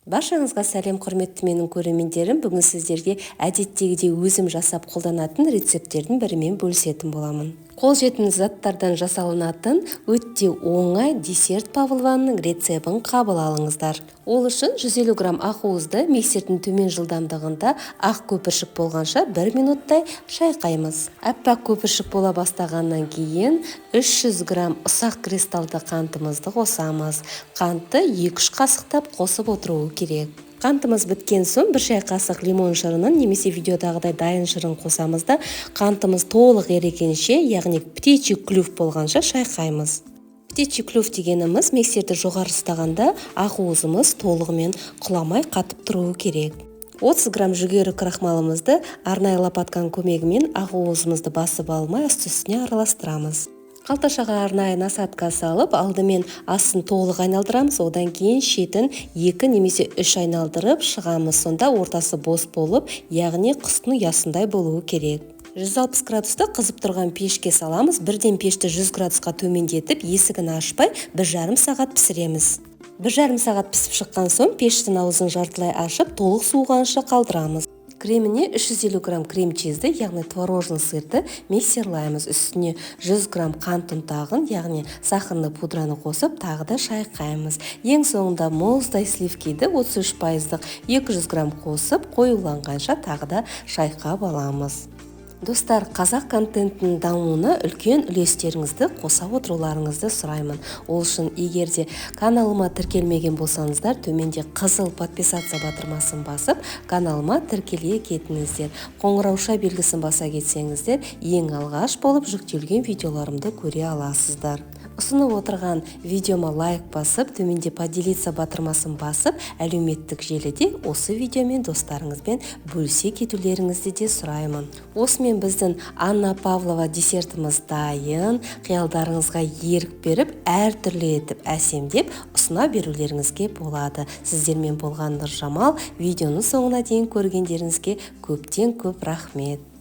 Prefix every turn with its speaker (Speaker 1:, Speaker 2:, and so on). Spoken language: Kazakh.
Speaker 1: Баршаңызға сәлем, құрметті менің көрермендерім. Бүгін сіздерге әдеттегідей өзім жасап қолданатын рецепттердің бірімен бөлісетін боламын. Қолжетімді заттардан жасалынатын өте оңай десерт павлованың рецебін қабыл алыңыздар. Ол үшін 150 грамм ақуызды миксердің төмен жылдамдығында ақ көпіршік болғанша 1 минуттай шайқаймыз. Аппақ көпіршік бола бастағаннан кейін 300 грамм ұсақ кристалды қантымызды қосамыз. Қантты 2-3 қасықтап қосып отыру керек. Қантымыз біткен соң 1 шай қасық лимон шырынын немесе видеодағыдай дайын шырын қосамыз да, қантымыз толық ерігенше, яғни птичий клюв болғанша шайқаймыз. Птичий клюв дегеніміз миксерді жоғары ұстағанда ақуызымыз толығымен құламай қатып тұруы керек. 30 грамм жүгері крахмалымызды арнайы лопатканың көмегімен ақуызымызды басып алмай үсті-үстіне араластырамыз. Қалташаға арнайы насадка салып, алдымен астын толық айналдырамыз, одан кейін шетін 2 немесе 3 айналдырып шығамыз. Сонда ортасы бос болып, яғни құстың ұясындай болуы керек. 160 градуста қызып тұрған пешке саламыз. Бірден пешті 100 градусқа төмендетіп, есігін ашпай 1,5 сағат пісіреміз. 1,5 сағат пісіп шыққан соң пештің аузын жартылай ашып, толық суығанша қалдырамыз. Креміне 350 грамм крем-чизді, яғни творожный сырды миксерлаймыз. Үстіне 100 грамм қант ұнтағын, яғни сахарный пудраны қосып, тағы да шайқаймыз. Ең соңында мұздай сливкиді 33%-лық 200 грамм қосып, қоюланғанша тағы да шайқап аламыз. Достар, қазақ контентінің дамуына үлкен үлестеріңізді қоса отыруларыңызды сұраймын. Ол үшін егер де каналыма тіркелмеген болсаңыздар, төменде қызыл подписаться батырмасын басып, каналыма тіркеле кетіңіздер. Қоңырауша белгісін баса кетсеңіздер, ең алғаш болып жүктелген видеоларымды көре аласыздар. Ұсынып отырған видеома лайк басып, төменде поделиться батырмасын басып, әлеуметтік желіде осы видеомен достарыңызбен бөлісе кетулеріңізді де сұраймын. Осымен біздің Анна Павлова десертіміз дайын. Қиялдарыңызға ерік беріп, әртүрлі етіп әсемдеп ұсына берулеріңізге болады. Сіздермен болған Нұржамал. Видеоның соңына дейін көргендеріңізге көптен көп рахмет.